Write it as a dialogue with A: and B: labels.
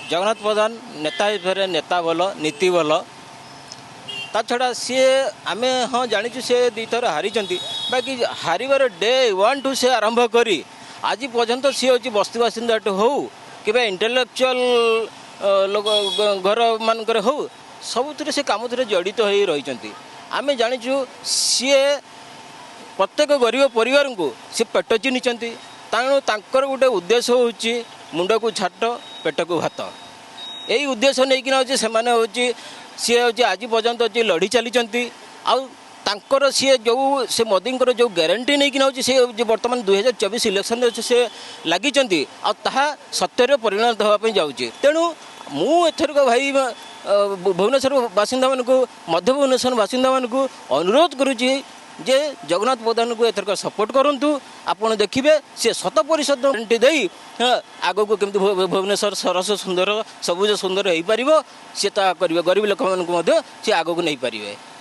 A: ଜଗନ୍ନାଥ ପ୍ରଧାନ ନେତା ହିସାବରେ ନେତା ଭଲ, ନୀତି ଭଲ। ତା ଛଡ଼ା ସିଏ ଆମେ ହଁ ଜାଣିଛୁ ସେ ଦୁଇଥର ହାରିଛନ୍ତି, ବାକି ହାରିବାର ଡେ ୱାନ୍ଠୁ ସେ ଆରମ୍ଭ କରି ଆଜି ପର୍ଯ୍ୟନ୍ତ ସିଏ ହେଉଛି ବସ୍ତି ବାସିନ୍ଦାଠୁ ହଉ କିମ୍ବା ଇଣ୍ଟେଲେକ୍ଚୁଆଲ ଲୋକ ଘରମାନଙ୍କରେ ହଉ, ସବୁଥିରେ ସେ କାମଥିରେ ଜଡ଼ିତ ହୋଇ ରହିଛନ୍ତି। ଆମେ ଜାଣିଛୁ ସିଏ ପ୍ରତ୍ୟେକ ଗରିବ ପରିବାରଙ୍କୁ ସେ ପେଟ ଚିହ୍ନିଛନ୍ତି। ତେଣୁ ତାଙ୍କର ଗୋଟେ ଉଦ୍ଦେଶ୍ୟ ହେଉଛି ମୁଣ୍ଡକୁ ଛାଟ ପେଟକୁ ଭାତ। ଏଇ ଉଦ୍ଦେଶ୍ୟ ନେଇକିନା ହେଉଛି ସେମାନେ ହେଉଛି ସିଏ ହେଉଛି ଆଜି ପର୍ଯ୍ୟନ୍ତ ହେଉଛି ଲଢ଼ି ଚାଲିଛନ୍ତି। ଆଉ ତାଙ୍କର ସିଏ ଯେଉଁ ସେ ମୋଦିଙ୍କର ଯେଉଁ ଗ୍ୟାରେଣ୍ଟି ନେଇକିନା ହେଉଛି ସେ ବର୍ତ୍ତମାନ 2024 ଇଲେକ୍ସନରେ ଅଛି ସେ ଲାଗିଛନ୍ତି, ଆଉ ତାହା ସତ୍ୟରେ ପରିଣତ ହେବା ପାଇଁ ଯାଉଛି। ତେଣୁ ମୁଁ ଏଥରକ ଭାଇ ଭୁବନେଶ୍ୱର ବାସିନ୍ଦାମାନଙ୍କୁ, ମଧ୍ୟ ଭୁବନେଶ୍ୱର ବାସିନ୍ଦାମାନଙ୍କୁ ଅନୁରୋଧ କରୁଛି ଯେ ଜଗନ୍ନାଥ ପ୍ରଧାନକୁ ଏଥରକ ସପୋର୍ଟ କରନ୍ତୁ। ଆପଣ ଦେଖିବେ ସେ ଶତ ପରିଷଦ ଗ୍ୟାରେଣ୍ଟି ଦେଇ ଆଗକୁ କେମିତି ଭୁବନେଶ୍ୱର ସରସ ସୁନ୍ଦର ସବୁଜ ସୁନ୍ଦର ହେଇପାରିବ ସେ ତାହା କରିବେ। ଗରିବ ଲୋକମାନଙ୍କୁ ମଧ୍ୟ ସେ ଆଗକୁ ନେଇପାରିବେ।